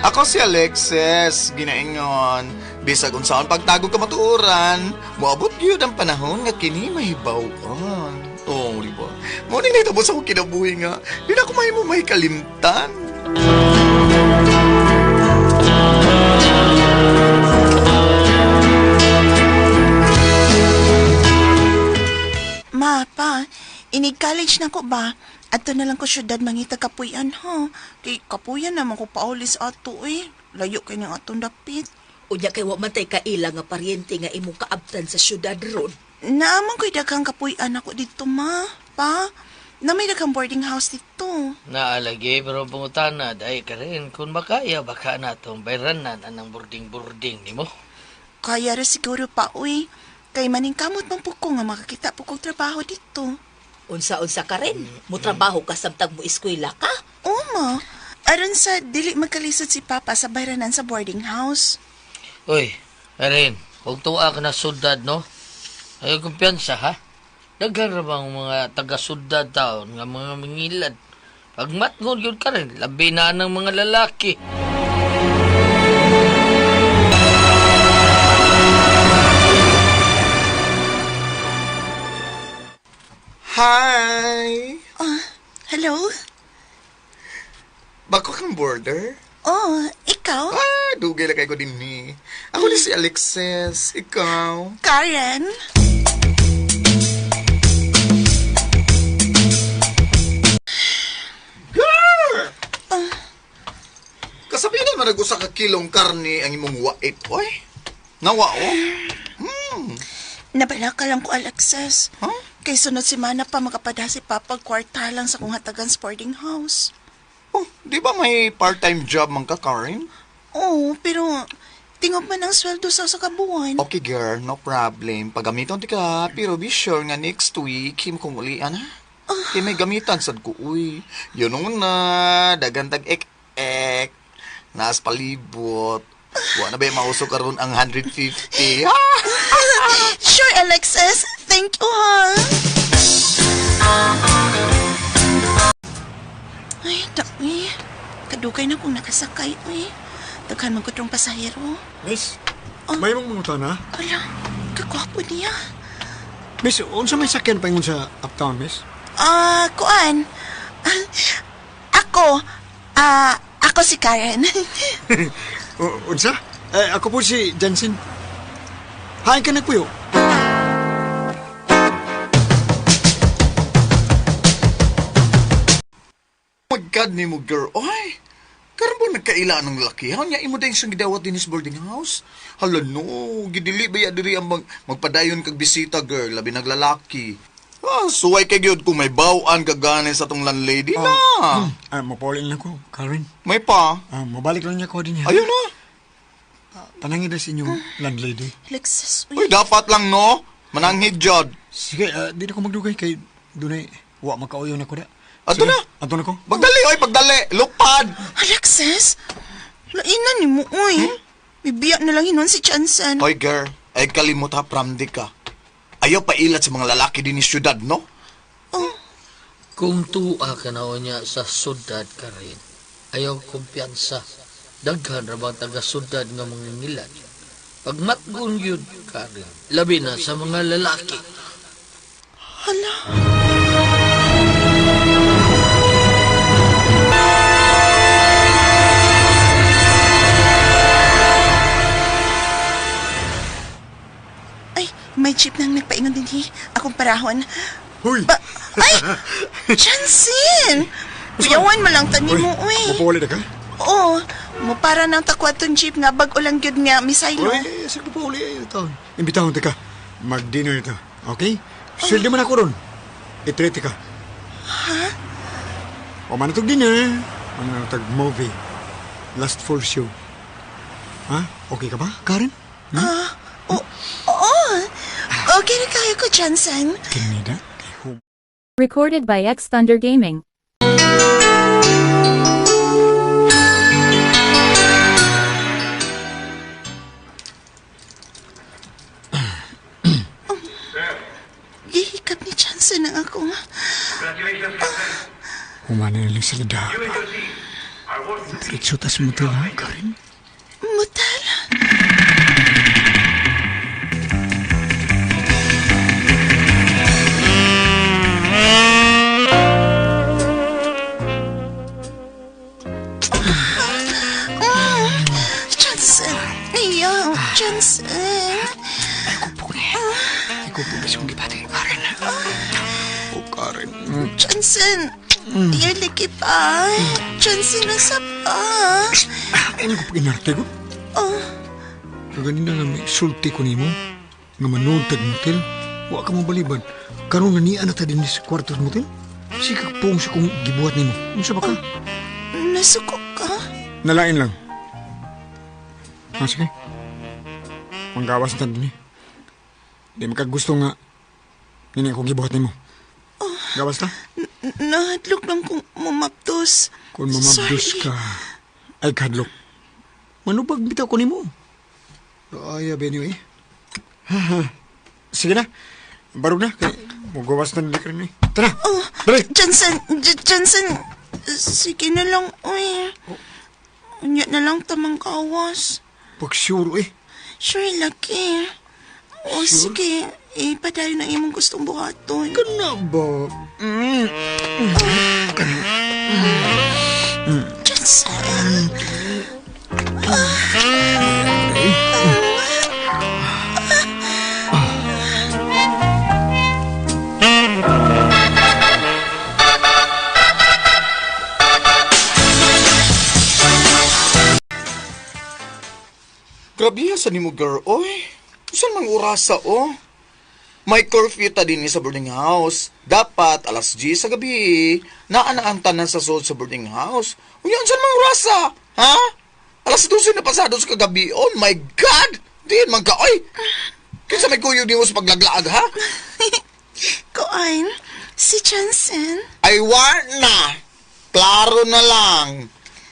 Ako si Alexis, ginaingon. Bisag unsaon pagtagog kamatuoran, moabot gyud ang panahon nga kini mahibaw-an. Oh, di ba? Mo ning nahitabo sa akong kinabuhi nga, di na ako mahimo mahikalimtan. Ma, pa, inig college na ko ba? Ato na lang ko syudad mangita kapuyan, ha? Kay kapuyan naman ko paulis ato, eh. Layo kay nang atong dapit. Unya kay wa man tay kaila nga paryente nga imong kaabtan sa syudad ron. Naaman ko'y daghang kapuyan ako dito, ma. Pa, na may daghang boarding house dito. Naalagi, pero pangutana, dahil ka rin, kung makaya, baka na itong bayranan anang burding-burding ni mo. Kaya ra siguro pa, uy. Kay maningkamot man po ko nga makakita po kong trabaho dito. Unsa-unsa ka rin, mo trabaho ka samtang mo eskwela ka. Oo, ma. Aron sa dili magkalisod si Papa sa bayranan sa boarding house. Uy, Erin, kung tuwa ka na sudad, no? Ay, kumpiyansa, ha? Daghan ra bang mga taga-sudad taon nga mga mangilad. Pag matngod yun ka rin, labi na ng mga lalaki. Hi! Ah, hello? Bako kang border? Oh, ikaw? Ah, dugay lang kay ko din ni. Ako ni si Alexis. Ikaw? Karen? Girl! Kasabihan man nag-usa ka kilong karne ang imong wait, oy. Nawa, oh. Nabala ka lang ko, Alexis. Huh? Kay sunod semana pa makapada si Papa kwarta lang sa kong hatagan sa boarding house. Oh, di ba may part-time job man ka, Karen? Oo, pero tingob man ang sweldo sa usa ka buwan. Okay, girl, no problem. Pagamiton ti ka, pero be sure nga next week, him kong ulian, ha? Kay may gamitan sad ko, uy. Yun una, dagan tag ek-ek. Naas palibot. Wa na ba yung mauso karon ang 150? Ha? Sure, Alexis. Thank you, ha? Ay, dami. Kadugay na kong nakasakay, uy. Daghan man ko tong pasahero. Miss, Oh. may mong mangutana? Ala, kagwapo niya. Miss, unsa may sakyan paingon sa uptown, miss? Ah, kuan. Ako, ah, ako si Karen. Unsa? Eh, ako po si Jensen. Hain ka nagpuyo. My God ni mo, girl. Oy, karon ba nagkaila ng laki? Ha? Nya imo din siyang gidawat din sa boarding house? Hala no, gidili ba ya diri ang magpadayon kag bisita, girl, labi naglalaki. Ah, suway kay gyud kung may bawaan ka gani sa tong landlady na. Ah, mapaulin lang ko, Karen. May pa. Ah, mabalik lang niya ko din niya. Ayun na. Panangin na sa inyong landlady. Alexis, Uy, uy. dapat lang no. Mananghid jud. Sige, di na ko magdugay kay dunay wa makauyo na ko da. Ato Sige, na. Ato na ko. Pagdali, oy, pagdali. Lupad. Alexis, lainan ni mo, uy. Bibiyak na lang hinon si Johnson. Hoy, girl, ay kalimot ha, pramdi ka. Ayaw pailat sa mga lalaki din ni syudad, no? Oh, Kung tuwa ka na niya sa sudad ka rin, ayaw kumpiyansa. Daghan ra bang taga-sudad nga mga ngilad. Pag matgon yun ka rin, labi na sa mga lalaki. hala. Ay, may jeep nang nagpaingon din, hi. Akong parahon. Huy! Ba ay! Jansen! Kuyawan mo lang tani mo, uy. Mapauli na ka? Oo, mo para nang takwat tong jeep nga bag-o lang gyud nga misaylo. Uy, sige pauli ay ito. Imbitahon ta ka. Mag-dinner ito. Okay? Sweldo man ako ron. I-treat ka. Ha? O man itong dinner. O man itong movie. Last full show. Ha? Okay ka ba, Karen? Ah, oo. Oo. Okay na kayo ko, Johnson. Kinida? Kay hum. Recorded by X Thunder Gaming. Gihikap ni Johnson ang akong. Humana na lang sila da. Diretso tas motel ha, Karen? Motel? Johnson! Ayaw, Johnson! Ay, kupo ni. Ay, kupo kasi kong gibati, Karen. Oh, Karen. Johnson! Ayaw, lagi pa. Johnson, nasa pa. Ay, naku, pag-inarte ko. Oh, Kaganina nga may sulti ko nimo nga manood tag motel. Wa ka mo balibad. Karon nga niya na ta din sa kwarto sa motel. Sige pong sa kong gibuhat nimo. Unsa ba ka? nasuko ka? Nalain lang. Ah, sige. Manggawas na ta din eh. Di makagusto nga nini akong gibuhat nimo. Gawas ta? Nahadlok lang kung mumaptos. Kung mamabdos Sorry. ka, ay kadlok. Manubag bitaw ko nimo. Ay, anyway. Sige na. Barog na. Kay, mugawas na nila ka rin eh. Tara! Oh, Dali! Johnson, Johnson, sige na lang, uy. Unya na lang tamang kawas. Pag sure eh. Sure, laki. O sige, ipadayon ang imong gustong buhaton. Kana ba? Johnson! Grabe sa nimo girl, oy. Usan mang orasa, oh? May curfew ta din sa boarding house. Dapat alas 10 sa gabi, naanaan tanan sa sulod sa boarding house. Unya, unsan mang orasa? Ha? Alas 12 na pasado sa kagabi. Oh my God! Diin man ka, oy! Kinsa may kuyog nimo sa paglaglaag, ha? Kuan, si Johnson. Ay, wa na. Klaro na lang.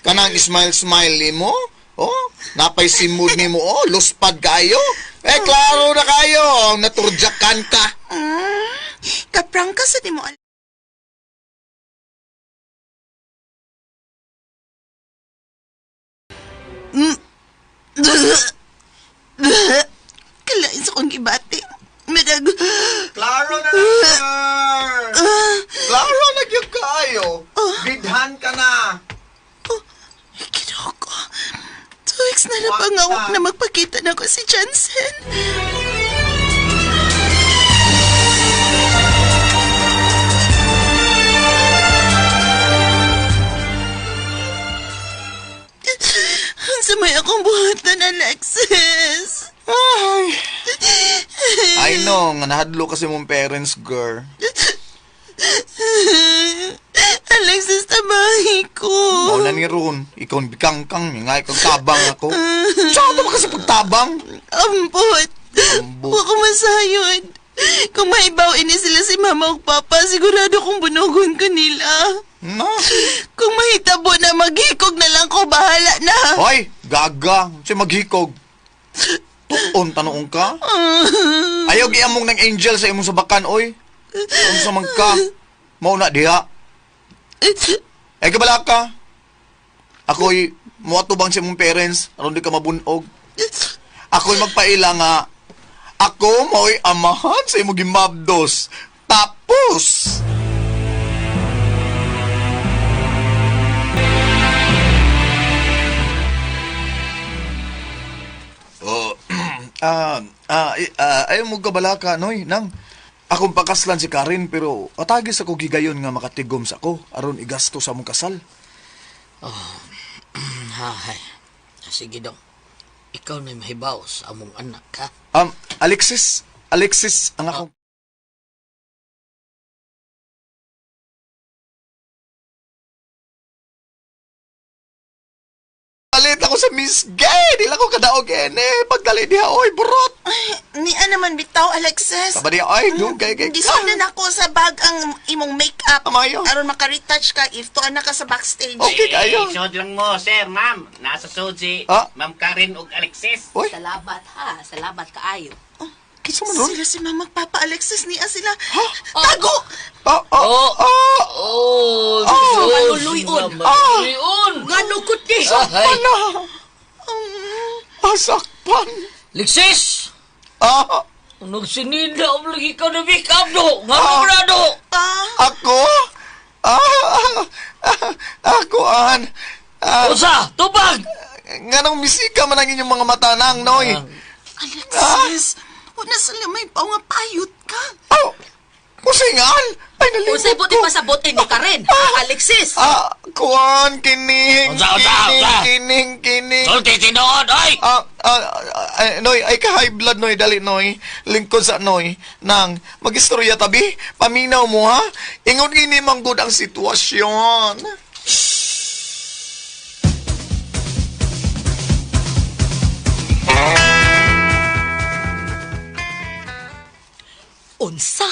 Kanang smile-smile mo. Oh, napay simod nimo. Oh, luspad kayo. Eh, klaro na kayo. Naturjakan ka. Kaprangka sa di mo alam. Kalain sa kong gibati. Madag... Klaro na lang, sir. Klaro na gyud kayo. Bidhan ka na. Oh, ginoo ko. 2 weeks na lang pangawak na magpakita na ko si Johnson. Sa may akong buhatan, Alexis. Ay. I know, nga nahadlo kasi mong parents, girl. Alexis, tabahi ko. Mao na ni Ron. Ikaw ang bikangkang. Nga, ikaw tabang ako. Saan ka ba kasi pagtabang? Ambot. Ambot. Huwag ko masayod. Kung maibaw ini sila si mama ug papa, sigurado kong bunugon ko nila. No. Kung mahitabo na maghikog na lang ko, bahala na. Hoy, gaga. Siya maghikog. Tuon, tanoong ka? Ayaw giamong ng angel sa imong sabakan, oy. Unsa man ka? Mao na diha. Eh, kabala ka. Ako'y muatubang sa imong parents aron di ka mabunog. Ako'y magpaila nga ako mo'y amahan sa imong gimabdos. Tapos! Oh, ayaw mo kabalaka, noy, nang. Akong pakaslan si Karin pero atagis ako gigayon nga makatigom sa ako aron igasto sa among kasal. Hay. Sige dong. Ikaw na mahibaw sa among anak, ha? Alexis, Alexis ang akong Palit ako sa Miss Gay! Di lang ko kadaog ene. Pagdali diha, oy, burot! Niya naman bitaw, Alexis. Tama diha, oy, dugay kay Di sana nako sa bag ang imong makeup. Amayo. Aron maka-retouch ka if tuan na ka sa backstage. Okay kayo. Eh, sud lang mo, sir, ma'am. Nasa sud si Ah. Ma'am Karen ug Alexis. Oy, Salamat ha, salamat kaayo. Kinsa man ron? Sila si Mama Papa Alexis niya sila. Tago! Ah, ah, Oh. ah, Oh, Diyos, Maluluyon. Maluluyon. Nga nukot ni. Ay, Ana! Ah, sakpan! Lixis! Ah, Nagsinida ang lagi ka na make up do. Nga ah. do. Ah, ako? Ah, ah, ah, ako, an. Ah, Usa, tubag! nga nang misika man ang inyong mga mata nang, Noy. Ah. Alexis, wala sila may pao nga payot ka. Oh, kusingan! Ay, nalimot Unsay buti ko. pasabot ni Karen, ha, Alexis? Ah, kuan, kining, Unsa, unsa, kining, unsa? kining, kining. Sulti tinuod, oy! Ah, ah, ah, Noy, ay ka high blood, Noy, dali, Noy. Lingkod sa Noy. Nang, magistorya tabi, paminaw mo, ha? Ingon ini manggod ang sitwasyon. Unsa?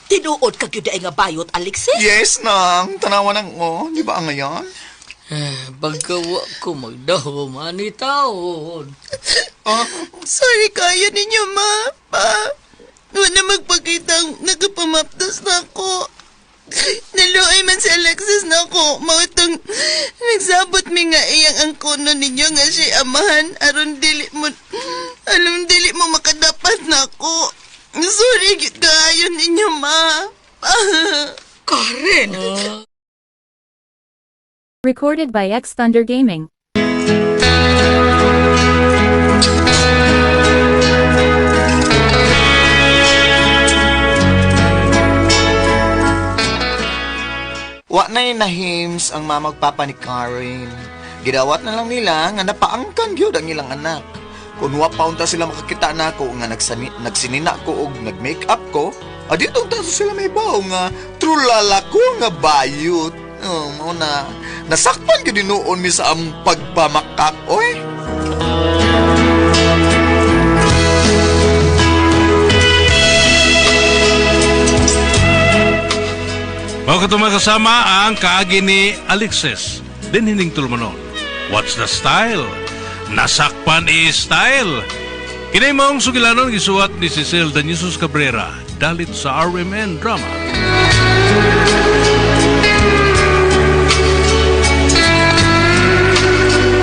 Tinuod ka gyud ay nga bayot, Alexis? Yes, nang, tanawa nang, oh, di ba ang ngayon? Eh, Pagkawa ko magdaho man taon. Ah, Sorry kaya ninyo, ma. Pa. Wala magpakita ang nagpamaptos na ako. Naluoy man si Alexis na ako. Mautong nagsabot mi nga iyang ang kuno ninyo nga siya amahan. Aron dili mo, aron dili mo makadapat na ako. Sorry gyud kaayo ninyo, ma. Pa. Karen! Recorded by X Thunder Gaming. Wa na'y nahims ang mamagpapa ni Karen. Gidawat na lang nila nga napaangkan gyud ang ilang anak. Kung wa pa unta sila makakita nako nga nagsinina ko og nag-makeup ko, adi unta sila may baw nga true lala ko nga bayot. Oh, mao na nasakpan gyud noon mi sa among pagpamakak oy. Mao kato mga kasama ang kaagi ni Alexis. Dinhining tulmanon. What's the style? Nasakpan i style. Kini maong sugilanon gisuwat ni Cecil Danisus Cabrera dalit sa RMN Drama.